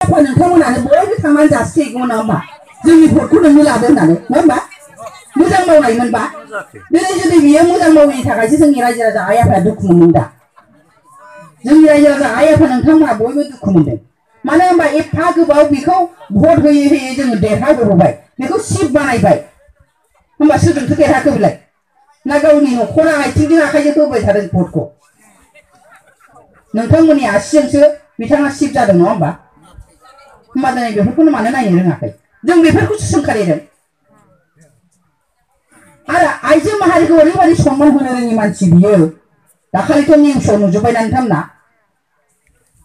आफा नोंथांमोनानो बयबो थांनानै जासिगौमोन नङा होमबा जोंनि भटखौ नोंनो लादो होननानै नङा होमबा मोजां मावनायमोनबा दिनै जुदि बियो मोजां मावैनि थाखायसो जोंनि रायजो राजा आइ आफाया दुखु मोनदों दा जोंनि रायजो राजा आइ आफा नोंथांमोना बयबो दुखु मोनदों मानो होनबा एफा गोबाव बेखौ भट होयै होयै जोङो देरहाहोबाय बेखौ सिट बानायबाय होमबा सोरजोंथो देरहाखो बेलाय ना गावनि न'खरा आथिंजों आखाइजों होबाय थादों भटखौ नोंथांमोननि आसिजोंसो बिथाङा सिट जादों नङा होमबा होमबा दिनै बेफोरखौनो मानो नायनो रोङाखै जों बेफोरखौसो सोंखारिदों आरो आइजो माहारिखौ ओरैबायदि सनमान होनो रोङि मानसि बियो दाखालिथ' निउसाव नुजोब्बायना नोंथांमोना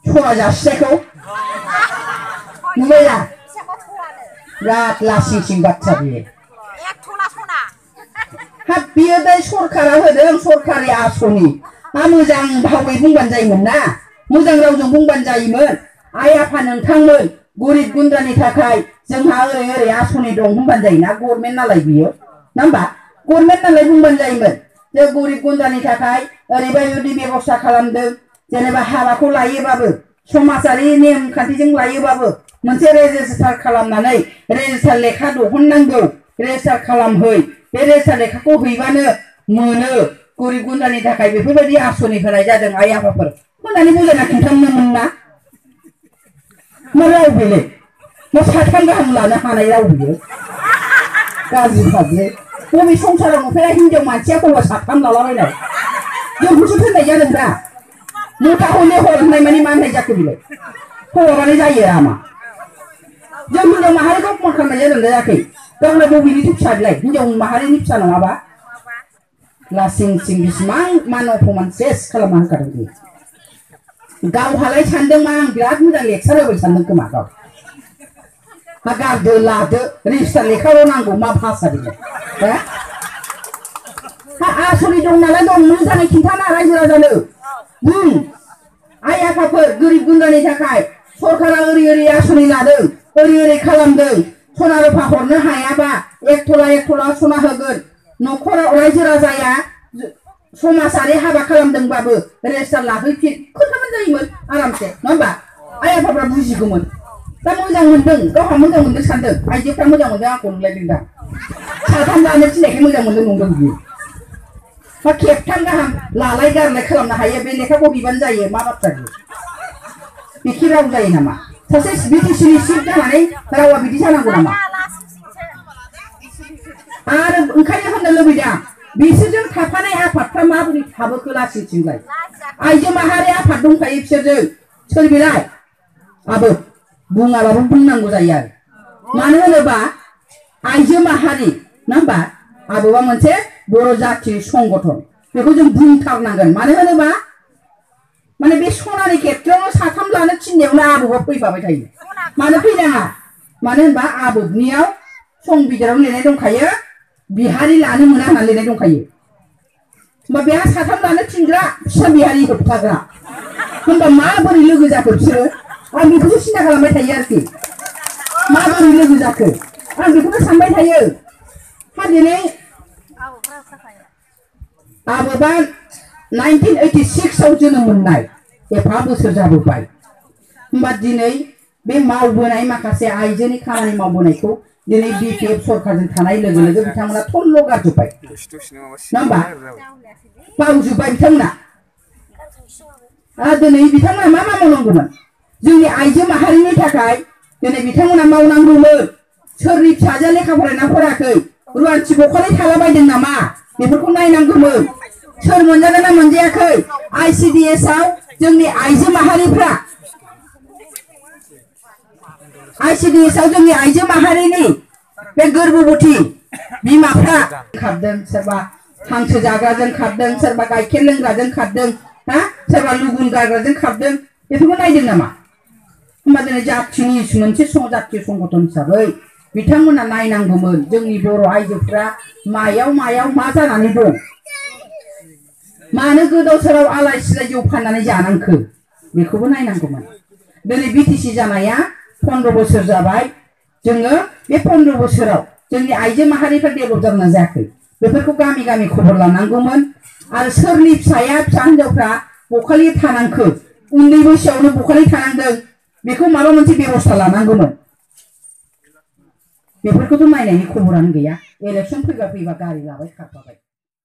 सना जासिनायखौ नुबायना बिराद लासिं सिं बाथ्रा बियो हाब बियो दा सरकारा होदों सरकारि आसनि मोजां भावै बुंबानो जायोमोन ना मोजां रावजों बुंबानो जायोमोन आइ आफा नोंथांमोन गरिब गुन्द्रानि थाखाय जोंहा ओरै ओरै आसनि दं होनबानो जायोना गभर्नमेन्ट नालाय बियो ना होमबा गभर्नमेन्ट नालाय बुंबानो जायोमोन जे गरिब गुन्द्रानि थाखाय ओरैबायदि बेबस्था खालामदों जेनेबा हाबाखौ लायोबाबो समाजारि नेम खान्थिजों लायोबाबो मोनसे रेजिस्टार खालामनानै रेजिस्टार लेखा दिहुननांगौ रेजिस्टार खालामहै बे रेजिस्टार लेखाखौ हैबानो मोनो गरिब गुन्द्रानि थाखाय बेफोरबायदि आसनि होनाय जादों आइ आफाफोर होननानै बुजायना खिन्थानोमोन ना मा राव बेलाय मा साथाम गाहाम लानो हानाय राव बियो गाज्रि फाज्रि बबे संसाराव नुफेरा हिनजाव मानसिया हौवा साथाम लालाबायनाय जोंखौसो थोननाय जादों दा मथा हले हर होननाय माने मा होननाय जाखो बेलाय हौवाबानो जायो रामा जों हिनजाव माहारिखौ अपमान खालामनाय जादों जायाखै गावलाय बबेनिथो फिसा बिलाय हिनजाव माहारिनि फिसा नङाबा लासिं सिं बिसिबां मान अपमान सेस खालामना होखादों बियो गावहालाय सानदों मा आं बिराद मोजां लेक्सार होबाय सानदों खोमा गाव मा गारदो लादो रेजिस्टार लेखाल' नांगौ मा भाषा बेलाय आसनि दं नालाय दं मोजाङै खिन्थाना रायजो राजानो बुं आइ आफाफोर गरिब गुन्द्रानि थाखाय सरकारा ओरै ओरै आसनि लादों ओरै ओरै खालामदों सना रुफा हरनो हायाबा एक थला सना होगोन न'खराव रायजो राजाया समाजारि हाबा खालामदोंबाबो रेजिस्टार लाहैफिन खोन्थाबानो जायोमोन आरामसे नङा होमबा आइ आफाफ्रा बुजिगौमोन दा मोजां मोनदों गावहा मोजां मोनदों सानदों आइजोफ्रा मोजां मोनदों आंखौ नुलायदों दा साथाम लानो थिननायखाय मोजां मोनदों नंदों बियो मा खेबथाम गाहाम लालाय गारलाय खालामनो हायो बे लेखाखौ बिबानो जायो मा बाथ्रा बियो बिखि राव जायो नामा सासे बिटिसिनि सिट जानानै रावा बिदि जानांगौ नामा आरो ओंखायनो होननो लुबैदों बिसोरजों थाफानाय आफादफ्रा माबोरै थाबोखो लासिंसिंलाय आइजो माहारि आफाद दंखायो बिसोरजों सोर बेलाय आबो बुङाबाबो बुंनांगौ जायो आरो मानो होनोबा आइजो माहारि ना होमबा आबोबा मोनसे बर' जाथि संगठन बेखौ जों बुंथारनांगोन मानो होनोबा माने बे सनानि खेथ्रआवनो साथाम लानो थिननायावनो आबोबा फैफाबाय थायो मानो फैनाङा मानो होनबा आबोबनियाव संबिजिराव लिरनाय दंखायो बिहारि लानो मोना होनना लिरनाय दंखायो होमबा बेहा साथाम लानो थिनग्रा फिसा बिहारि होबथाग्रा होनबा माबोरै लोगो जाखो बिसोरो आं बेखौसो सिन्था खालामबाय थायो आरोखि माबोरै लोगो जाखो आं बेखौनो सानबाय थायो हा दिनै आबोबा 1986 आव जोनोम मोननाय एफा बोसोर जाबोबाय होमबा दिनै बे मावबोनाय माखासे आइजोनि खामानि मावबोनायखौ दिनै बिपिएफ सरकारजों थानाय लोगो लोगो बिथांमोना थल्ल' गारजोब्बाय नङा होमबा बावजोब्बाय बिथांमोना दिनै बिथांमोना मा मावनांगौमोन जोंनि आइजो माहारिनि थाखाय दिनै बिथांमोना मावनांगौमोन सोरनि फिसाजोआ लेखा फरायना फरायाखै रुवाथि बखालि थालाबायदों नामा बेफोरखौ नायनांगौमोन सोर मोनजादों ना मोनजायाखै आइसिडिएस आव जोंनि आइजो माहारिफ्रा आइसिडिएस आव जोंनि आइजो माहारिनि बे गोर्बोबती बिमाफ्रा खारदों सोरबा हांसो जाग्राजों खारदों सोरबा गाइखेर लोंग्राजों खारदों हा सोरबा लुगुन गारग्राजों खारदों बेफोरखौ नायदों नामा होमबा दिनै जाथिनि मोनसे जाथि संगठन हिसाबै बिथांमोना नायनांगौमोन जोंनि बर' आइजोफ्रा मायाव मा जानानै दं मानो गोदाव सोराव आलाय सिलाय जौ फाननानै जानांखो बेखौबो नायनांगौमोन दिनै बिटिसि जानाया 15 बोसोर जाबाय जोङो बे 15 बोसोराव जोंनि आइजो माहारिफ्रा डेभेलप जाना जायाखै बेफोरखौ गामि गामि खबर लानांगौमोन आरो सोरनि फिसा हिनजावफ्रा बखालि थानांखो उन्दै बैसोआवनो बखालि थानांदों बेखौ माबा मोनसे बेबस्था लानांगौमोन बेफोरखौथ' नायनायनि खबरानो गैया इलेक्सन फैबा गारि लाबाय खारफाबाय